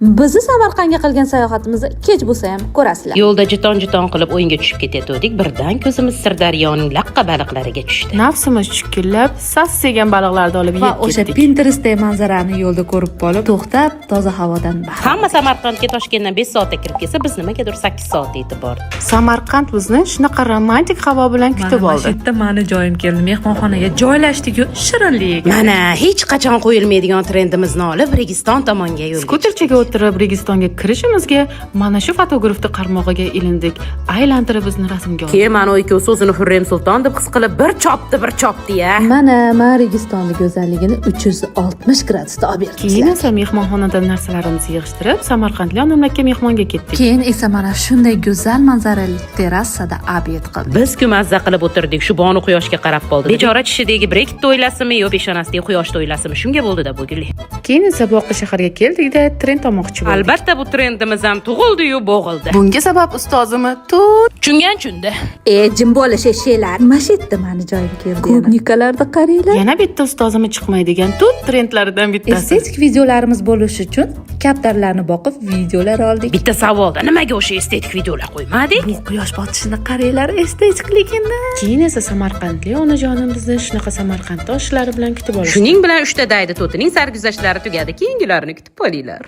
Bizni Samarqandga qilgan sayohatimizni kech bo'lsa ham ko'rasizlar. Yo'lda jiton-jiton qilib o'yinga tushib ketayotgandik, birdan ko'zimiz Sirdaryoning laqqa baliqlariga tushdi. Nafsimiz chukillab, sassigan baliqlarni olib Va yeb o'sha ketdik. Pinterestdagi manzarani yo'lda ko'rib qolib, to'xtab, toza havodan bahra. Hamma Samarqandga Toshkentdan 5 soatda kirib kelsa, biz nimagadir 8 soatda yetib bordik. Samarqand bizni shunaqa romantik havo bilan kutib Mana oldi. shu yerda mani joyim keldi. Mehmonxonaga joylashdik-yu, shirinlik. Mana hech qachon qo'yilmaydigan trendimizni olib, Registon tomonga yo'l. Skuterchaga o'tirib Registonga kirishimizga mana shu fotografni qarmog'iga ilindik. Aylantirib bizni rasmga oldi. Keyin mana u ikkovsi o'zini Hurrem Sulton deb his qilib, bir chopdi, bir chopdi ya. Mana man Registonni go'zalligini 360 gradusda olib berdim Keyin sizlarga. esa mehmonxonadan narsalarimizni yig'ishtirib, Samarqandli onamlarga mehmonga ketdik. Keyin esa mana shunday go'zal manzarali terrasada обед qildik. Biz ku mazza qilib o'tirdik, shu bonu quyoshga qarab qoldi. Bechora tishidagi brekitni o'ylasimi yo peshonasidagi quyoshni o'ylasimi, shunga bo'ldi-da bu gulli. Keyin esa boqqa shaharga keldikda trend olmoqchi bo'ldik. Albatta bu trendimiz ham tug'ildi-yu bo'g'ildi. Bunga sabab ustozimi tut Tushungan chunda. E, jim bo'lish eshaklar. Mana shu yerda mani joyim keldi. Клубника larni qaranglar. Yana bitta ustozimi chiqmaydigan tut trendlaridan bittasi. Estetik videolarimiz bo'lishi uchun kaptarlarni boqib videolar oldik. Bitta savolda nimaga o'sha estetik videolar qo'ymadik? Bu quyosh botishini qaranglar, estetikligini. Keyin esa Samarqandli onajonim bizni shunaqa Samarqand oshlari bilan kutib olishdi. Shuning bilan uchta daydi to'tining sarguzashtlari tugadi. Keyingilarini kutib qolinglar.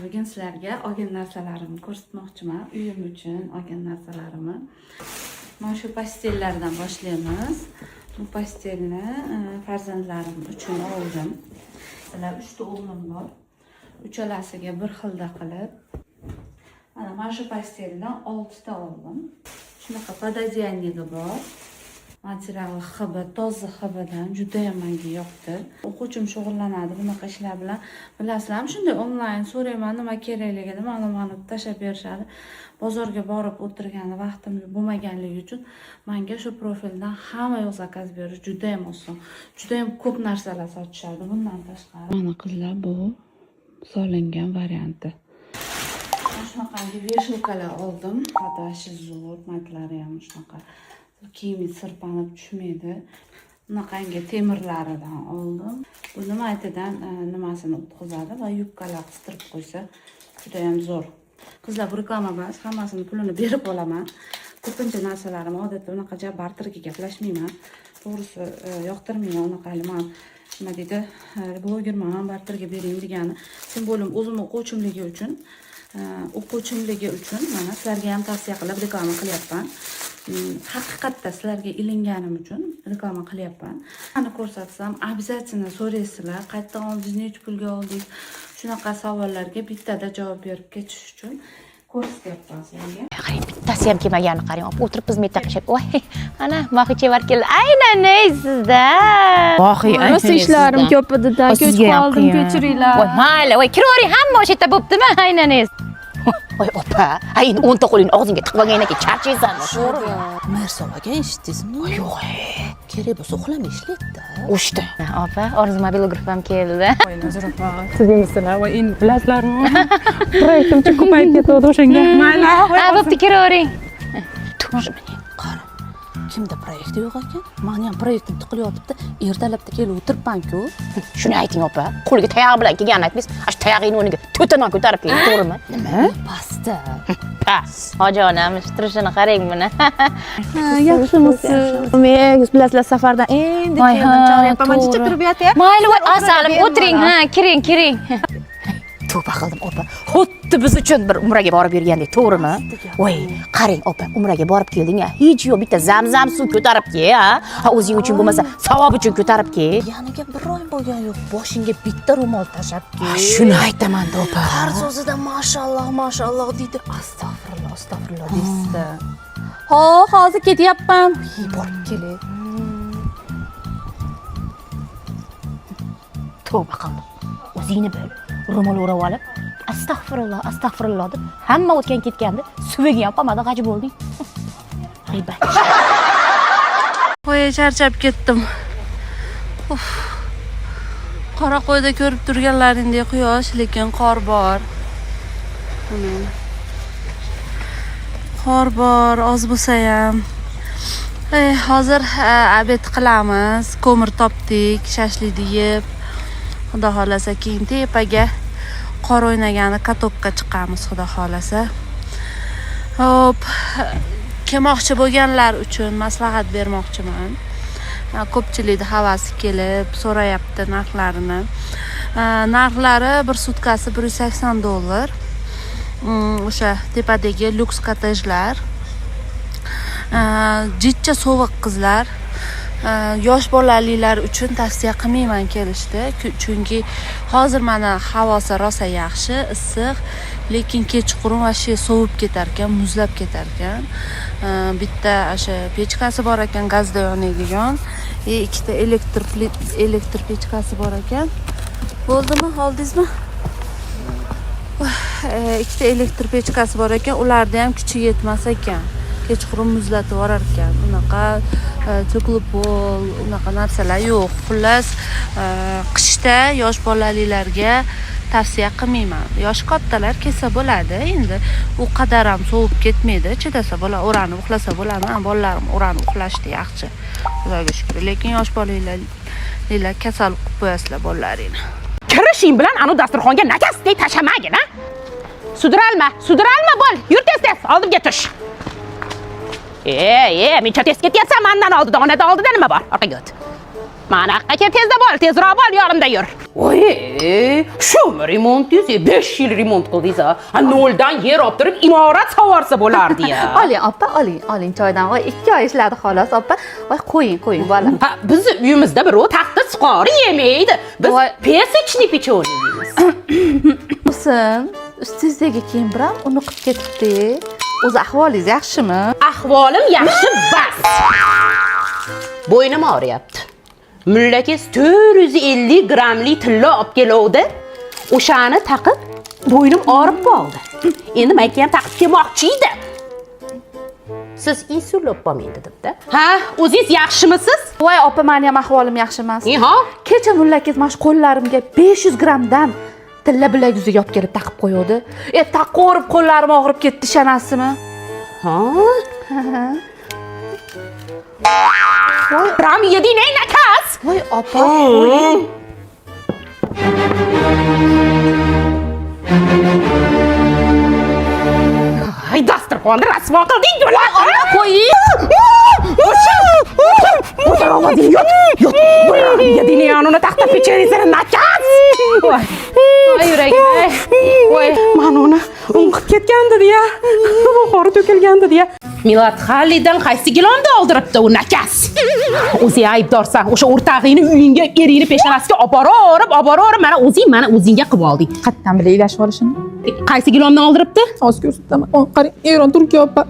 Bugun sizlarga olgan narsalarimni ko'rsatmoqchiman. Uyim uchun olgan narsalarimni. Mana shu постель lardan boshlaymiz. Bu постель ni farzandlarim uchun oldim. Sizlar, uchta o'g'lim bor. Uchalasiga bir xilda qilib. Mana shu постель dan oltita oldim. Shunaqa пододеяльник i bor. Materiali ХБ, toza ХБ dan, judayam menga yoqdi. O'quvchim shug'ullanadi bunaqa ishlar bilan. Bilasizlarmi, shunday onlayn so'rayman nima kerakligini, ma'lumotni tashlab berishadi. Bozorga borib o'tirgani vaqtim bo'lmaganligi uchun menga shu profildan hamma yoq zakaz berish judayam oson. Judayam ko'p narsalar sotishadi bundan tashqari. Mana, qizlar, bu solingan varianti. Mana shunaqangi вешалка lar oldim. Вообще zo'r, matlari ham shunaqa kiyim sirpanib tushmaydi. Bunaqangi temirlaridan oldim. Buni maytadan nimasini o'tkazadi va yubkalar qistirib qo'ysa judayam zo'r. Qizlar, bu reklama emas, hammasini pulini berib olaman. Ko'pincha narsalarimni odatda unaqa ja barterga gaplashmayman. To'g'risi, yoqtirmayman unaqa, man nima deydi, blogerman, barterga bering degani. Тем более o'zim o'quvchimligi uchun mana sizlarga ham tavsiya qilib reklama qilyapman. Haqiqatda sizlarga ilinganim uchun reklama qilyapman. Mani ko'rsatsam, обязательно so'raysizlar, qayerdan oldingiz, necha pulga oldingiz? Shunaqa savollarga bittada javob berib ketish uchun ko'rsatyapman sizlarga. Qarang, bittasi ham kelmaganini qarang. Olib o'tiribmiz metaqishib. Voy, ana Mohichevar keldi. Aynan sizda. Vohi. Rosa ishlarim ko'p edi-da, kech qoldim, kechiringlar. Voy, mayli, voy, kiravering, hamma o'sha yerda bo'ptimi? Aynan. Voy, opa, ay, endi o'nta qo'lingni og'zingga tiqib olgandan keyin charchaysanmi, to'g'rimi? Mirzo aka, eshitdingizmi? Yo'q. Kerak bo'lsa uxlamay ishlaydi. O'shda. Opa, Orzu mobilograf ham keldi. Sizmisizlar va endi bilasizlarmi? Proyektimcha ko'payib ketdi o'shanga. Mayli. Ha, bo'pti, kiravering. Qara, kimda proyekti yo'q ekan? Mani ham proyektim tiqilyotibdi. Ertalabda kelib o'tiribman-ku. Shuni ayting, opa. Qo'liga tayog'i bilan kelganini aytmaysiz. Shu tayog'ingni o'rniga to'tanon ko'tarib keling, to'g'rimi? Nima? Pastda. Past. Hoji onam, shu turishini qarang buni. Yaxshimisiz? Men, bilasizlar, safardan endi Voy, keldim, ha, chog'ryapman. to'g'ri. Chicha turib yotyapti. Mayli, voy, asalim, o'tiring, ha, kiring, kiring. Tavba qildim, opa. Xuddi biz uchun bir umraga borib yurgandek, to'g'rimi? Voy, qarang, opa, umraga borib kelding, hech yo'q bitta zamzam suv ko'tarib kel, ha? Ha, o'zing uchun bo'lmasa, savob uchun ko'tarib kel. Yaniga bir oy bo'lgan yo'q. Boshingga bitta ro'mol tashlab kel. Shuni aytaman, opa. Har so'zida mashalloh, mashalloh deydi. Astag'firulloh, astag'firulloh deysizda. Ho, hozir ketyapman. Borib kelay. Tavba qildim. O'zingni bil. Ro'mol o'rab olib, astag'firulloh, astag'firulloh deb hamma o'tgan ketganda suviga ham qolmadi, g'aj bo'lding. G'iybat. Voy, charchab ketdim. Uf. Qoraqo'yda ko'rib turganlaringdek quyosh, lekin qor bor. Mana. Qor bor, oz bo'lsa ham. Hozir обед qilamiz. Ko'mir topdik, shashlikni yeb. Xudo xohlasa, keyin tepaga Qor o'ynagani каток ka chiqamiz, xudo xohlasa. Hop, kelmoqchi bo'lganlar uchun maslahat bermoqchiman. Ko'pchilikni havasi kelib so'rayapti narxlarini. Narxlari bir sutkasi 180 dollar. O'sha tepadagi lyuks kottejlar. Jidcha sovuq, qizlar. Yosh bolalilar uchun tavsiya qilmayman kelishni, chunki hozir mana havosi rosa yaxshi, issiq, lekin kechqurun вообще sovib ketar ekan, muzlab ketar ekan. Bitta o'sha pechkasi bor ekan, gazda yonadigan, и ikkita elektr pechkasi bor ekan. Bo'ldimi, oldingizmi? Ikkita elektr pechkasi bor ekan, ularni ham kuchi yetmas ekan, kechqurun muzlatib yuborar ekan. Unaqa теплый pol, unaqa narsalar yo'q. Xullas, qishda yosh bolalilarga tavsiya qilmayman. Yoshi kattalar kelsa bo'ladi endi, u qadar ham sovib ketmaydi, chidasa bo'ladi, o'ranib uxlasa bo'ladi. Mani bolalarim o'ranib uxlashdi yaxshi, xudoga shukur, lekin yosh bolalar, kasal qilib qo'yasizlar bolalaringni. Kirishing bilan anu dasturxonga nakasdek tashlamagin, a? Sudralma, sudralma, bo'l. Yur tez tez, oldimga tush. E, e, muncha tez ketyapsan mandan oldida, onada oldida nima bor? Orqaga o't. Mana aka, tezda bo'l, tezroq bo'l, yonimda yur. Voy, shumi remontingiz? 5 yil remont qildingiz, a? Ha, noldan yer olib turib imorat savorsa bo'lardi ya. Oling, opa, oling, oling choydan. Voy, 2 oy ishladi xolos, opa. Voy, qo'ying, qo'ying, bola. Ha, bizni uyimizda birov taxta suqori yemaydi. Biz Voy. песочный печенье yeymiz. Bo'lsin, ustingizdagi kiyim biram unuqib ketibdi. O'zi ahvolingiz yaxshimi? Ahvolim yaxshi, bas. Bo'ynim og'riyapti. Mullakes 450 grammli tilla olib keluvdi. O'shani taqib bo'ynim og'rib qoldi. Endi mayka ham taqib kelmoqchi edi. Siz insulin olib bormang dedim-da. Ha, o'zingiz yaxshimisiz? Voy, opa, mani ham ahvolim yaxshi emas. Ha? Kecha mullakes mana shu qo'llarimga 500 grammdan tilla bilaguzuk olib kelib taqib qo'yuvdi. E, taqaverib qo'llarim og'rib ketdi, ishonasizmi? Ha? Ram yeding ey nakas. Voy, opa, qo'ying. Ay, dasturxonni rasvo qilding, Gula. Qo'ying. O'tir ovozing, yot, yot. Yeding uni taxta pechenesini, nakas. Voy. Voy, yuragim, ey. Voy. Mana uni unqib ketgandi deya. Qori to'kilgandi deya. Milad Hallidan qaysi gilomni oldiribdi u nakas? O'zing aybdorsan. O'sha o'rtog'ingni uyingga eringni peshonasiga olib boraverib, olib boraverib, mana o'zing mana o'zingga qilib olding. Qayerdan bilay ilashib olishini? Qaysi gilomni oldiribdi? Hozir ko'rsataman. O, qarang, Eron, Turkiya, opa.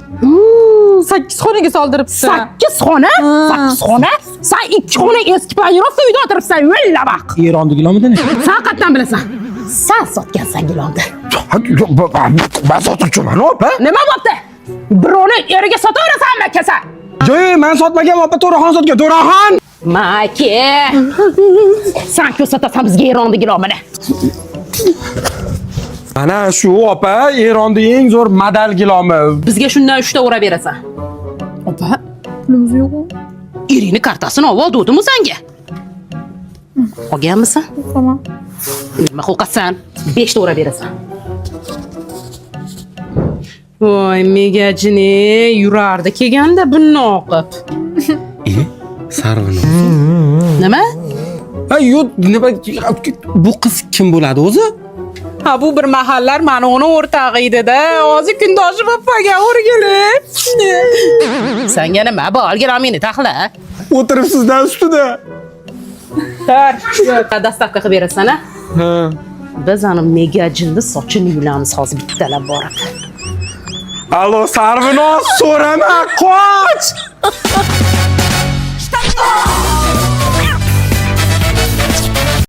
Sakkiz xonaga soldiribdi. Sakkiz xona? Sakkiz xona? San ikki xona eski планировка uyda o'tiribsan, o'llabaq. Eronni gilomida ne? San qayerdan bilasan? San sotgansan gilomni. Man sotuvchiman, opa. Nima bo'pti? Birovni eriga sotaverasanmi, kasal? Jo'y, man sotmaganman, opa, To'raxon sotgan. To'raxon! Maki! San ko'rsatasan bizga Eronni gilomini. Mana shu, opa, Eronni eng zo'r model gilomi. Bizga shundan 3 ta o'rab berasan. Opa, pulimiz yo'q. Eringni kartasini olib ol dedim sanga. Olganmisan? Tamam. Nima qo'rqasan? 5 ta o'rab berasan. Voy, megajini yurardi kelganda bunni o'qib. E, Sarvinoz. Nima? Ha, yo'q, nima, bu qiz kim bo'ladi o'zi? Ha, bu bir mahallar mani uni o'rtog'i edi-da. Hozir kundoshi bo'lib qolgan o'rgilib. Sanga nima? Bor, gilomingni taxla. O'tiribsizdan ustida. Tor. Доставка qilib berasan, a? Ha. Biz ani megajinni sochini yulamiz hozir bittalab borib. Alo, Sarvinoz, so'rama, qoch!